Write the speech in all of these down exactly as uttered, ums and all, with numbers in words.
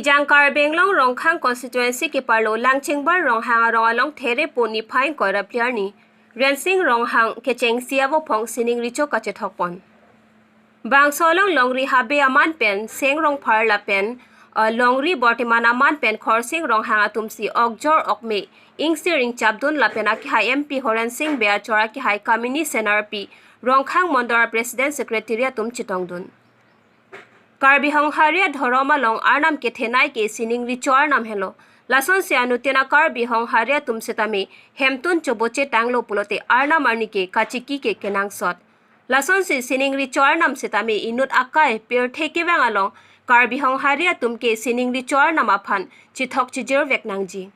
Jang Karbi Anglong Rongkhang constituency keparlo Langchingbar Ronghang arong along Therepo niphai ingkoi ra phli arni Rensing Ronghang kechengsi avophong sining recho kachethokpon. Bangso along Longri Habe aman pen Seng Rongphar lapen, uh, Longri Borteman aman pen Khorsing Ronghang atumsi okjor okme ingsir ingchapdun lapen akehai M P Horensing Bey achor akehai Kamini Senarpi Rongkhang Mondol President Secretary atum chetongdun. Karbi Honghari adhorom along Arnam kethenei ke sining recho Arnam helo. Lasonsi anuttin a-Karbi Honghari atum setame hemtun choboche tanglo pulote Arnam arni ke kachiki ke kenangsot. Lasonsi sining recho Arnam setame inut akai pirthe kevang along Karbi Honghari atum ke sining recho Arnam aphan chethok chejirvek nangji.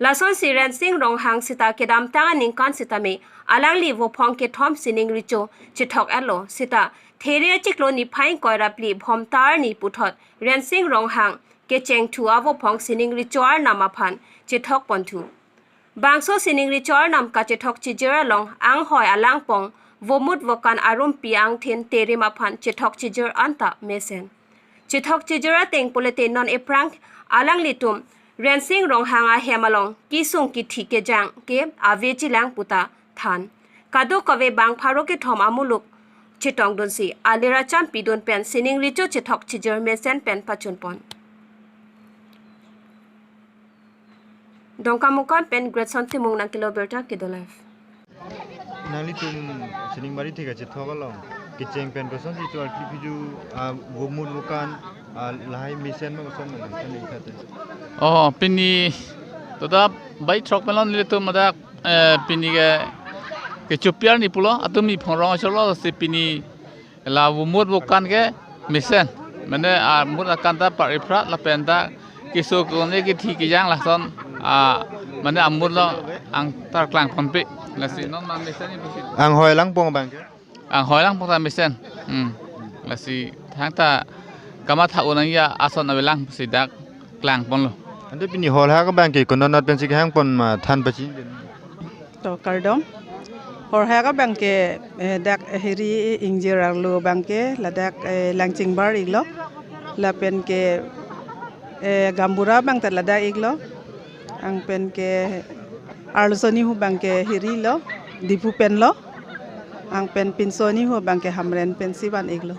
Lasonsi Rensing Ronghang seta kedamtang aningkan setame alangli vophong kethom sining recho chethok-etlo seta There achiklo niphai ingkoi ra phli Bhomta arni puthot Rensing Ronghang kechengthu avophong sining recho Arnam aphan chethokponthu. Bangso sining recho Arnam kachethok chejir along anghoi alangpong vomut vokan arumpi angthin terim aphan chethok chejir anta mesen. Chethok chejir ateng pulote non ephrang alanglitum Rensing Ronghang ahem along kisung kithi kejang ke ave chilang puta than. Kadokave bang pharo kethom amuluk chetongdunsi alir acham pidun pen sining recho chethok chejir mesen pen pachunpon. Dongkamukam pen Gretson Timung nangkelo birta Kedo Live. Nanglitum sining bari thik kachethok along kecheng pen kosonsi chor kipiju, ah, vomut vokan, ah, lahai mesen ma koson ma nangkhan ikate. Oh, pini toda bai throk melon nelitum ladak, eh, pini ke kechopi arni pulo atum ni phongrong achorlo si pini la vomut vokan ke mesen. Mane amut akan ta par iphrat lapen ta keso kone kithi kejang lason, ah, mane amut lo angtar klangponpe. Lasi non ma mesen ni pusi. Anghoi alangpong abang ke? Anghoi alangpong ta mesen. Hmm. Lasi thangta kamatha unang ya ason avelang si dak klangponlo. Ante pini hol ha abang ke kononot pensi kehangpon ma than pachin. To kardom. Horhak abang ke, eh, dak Hiri ingjir arlo abang ke, ladak, eh, Langchingbar iklo. Lapen ke, eh, Gambura abang ta ladak iklo. Angpen ke arlosoni hu abang ke Hiri lo, Diphu penlo. Angpen pinsoni hu abang ke Hamren pensi van iklo.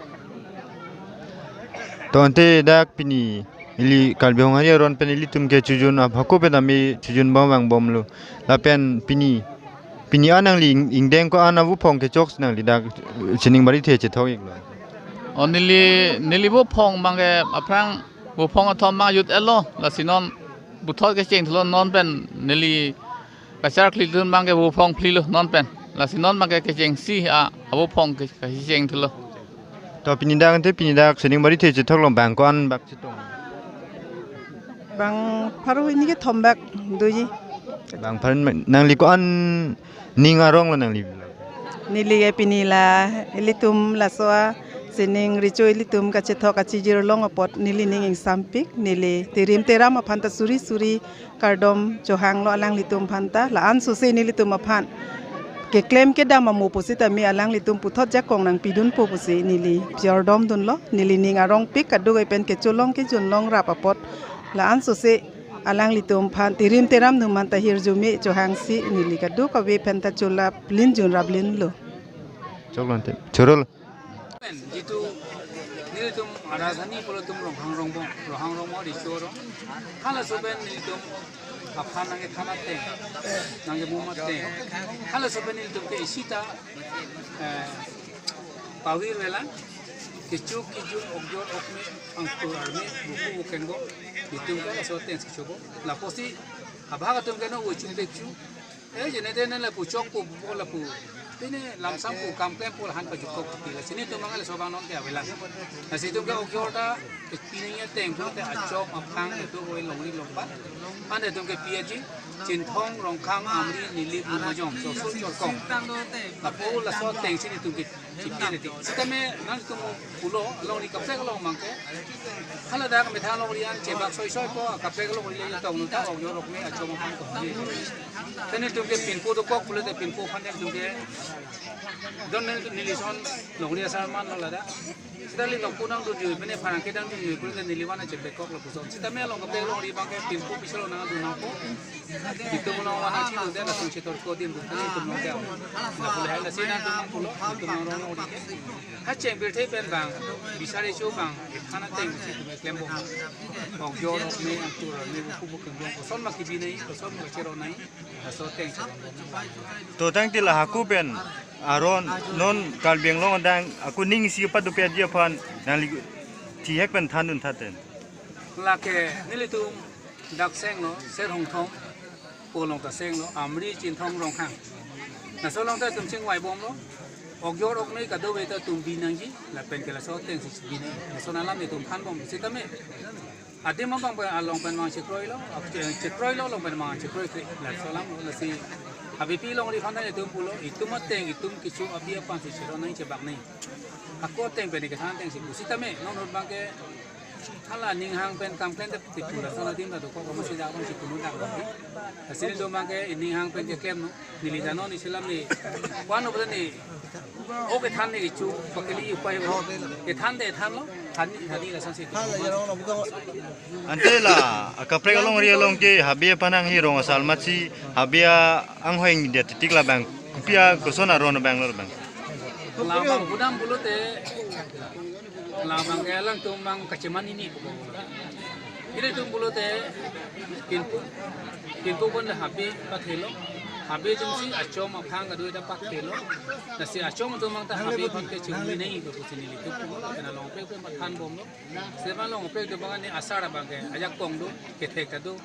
To ante dak pini ili Karbi Honghari aron pen ilitum ke chojun aphako pen ami chojun bom vangbomlo. Lapen pini, pini an nangli ing-, ingdeng ko-an avophong kechok nangli dak sining bari the chethok iklo. O neli, neli vophong abang ke aphrang vophong athom abang jut-etlo. Lasi non puthot kechengthulo non pen neli kacharkli dun abang ke vophong phlilo non pen. Lasi non abang ke kechengsi a, avophong ke, kechengthulo. To pini dak ante pini dak sining bari the chethok along bang ko-an bak chetong? Bang pharo hini kethom bak doji. Bang pharo nangli ko-an ning arong lo nangli? Neli ke pini la ilitum laso a sining recho ilitum kachethok kachijir along apot neli ning ingsampik, neli terim teram aphan ta suri suri kardom chohanglo alanglitum aphan ta, la-an sose nelitum aphan keklem kedam amo pusitame alanglitum puthot jakong nangpidunpo pusi neli pior domdunlo. Neli ning arongpik, kadokave pen kecholong kejunlong rap apot la-an sose alanglitum aphan terim teram numan ta hirjume chohangsi neli kadokave aphan ta cholap lin junrap linlo. Choklo ante. Chorolo. Jitu nelitum arathani pulotum Ronghang Rongbong, Ronghang Rongbong recho arong. Halaso pen nelitum aphan nangkethan ateng, nangkemum ateng. Halaso pen nelitum ke isi ta, eh, pavirvelang, kecho kejun okjor okme angtur arme buku bukenggo, nelitum ke laso ateng si chobo. Lapusi abhag atum ke no uchu pekchu. Eh, jene tene lapu chokpo, pu lapu. Tene lamsam pu kam klem pu lahan pajukok pu la. Lasi nelitum abang laso abang non ke avelang. Lasi nelitum ke okjor ta, ke pining ya teng pu te achom aphang itu koi Longri Longpat. Ante nelitum ke P H G, Chinthong, Rongkhang, Amri, Nilip, Lumajong, Soso, Chorkong. Lapu laso ateng si nelitum ke chipi nelitum. Sitame nangtum pulo, alongri kaprek along abang ke. Hala dak methang alongri an chebak soi soi ko, kaprek alongri le tong nunta okjor okme achom aphang ko. Tene Ke pinpo dokok pulote pinpo aphan ke jongke don nel neli ason longri asar manlo ladak. Sita neli nokpu nangdunjui, mane pherangke nangdunjui pulote neli van chepekok lapuson. Sitame along kaprek alongri abang ke pinpo pisi lo nangdun nangpo. Itum along van nangchilu de lason chetor ko din dun kali itum along ke. Lapu lahai lasi nangdun nangpo lo, itum along alongri ke. Hacheng pirthe pen abang, bisari cho abang, ethan ateng si itum klembom. Ong jor ok me angtur me buku buku kembong koson ma kebi nangji, koson ma kachero nangji. Laso ateng si bom bom nang. To tangte la hako pen aron non Karbi Anglong adang ako ning isi padopikji aphan nangli thihek pen thandun thatten. Lake nelitum dak senglo, Ser Hongthom, Polong ta senglo, Amri, Chinthong, Ronghang. Laso along ta itum chingvai bomlo. Ok jor ok me kadokave ta itum bi nangji, lapen ke laso ateng si bi nangji. Laso alam itum thanbom sitame. Adim abang pen along pen mang chekroilo, chekroilo along pen mang chekroi kre. Laso alam lasi. Habit pi longri aphan ta itum pulo, itum ateng, itum kecho abi aphan si chero nangji chebak nangji. Ako ateng pen kethan ateng si pu sitame, non non abang ke hala ninghang pen kam klem dep tipu lason adim ta dokok, kamu sida abang si punu dak lagi. Lasi nelitum abang ke ninghang pen keklemnon, neli danon isi alam ni, wan opo ni, ok ethan ni kecho, pakeli upai lo, ethan de ethanlo, than ni, than ni lason si. Ante la akaprek alongri along ke habe aphan nanghi rong asal matsi, habe anghoi dia titik labang, kopi a koson aron abang lo abang. Labang budam pulote, labang ke alangtum abang kacheman ini. Ilitum pulote, pinpo, pinpo pon habe pathelo, habe atum si achom aphang kado-an ta pathelo. Lasi achom atum abang ta habe aphan ke chingvai nangji pusi nelitum pulo, lapen along prek prek pathan bomlo. Sema along prek do abang ni asar abang ke, ajakong do, kethek ta do.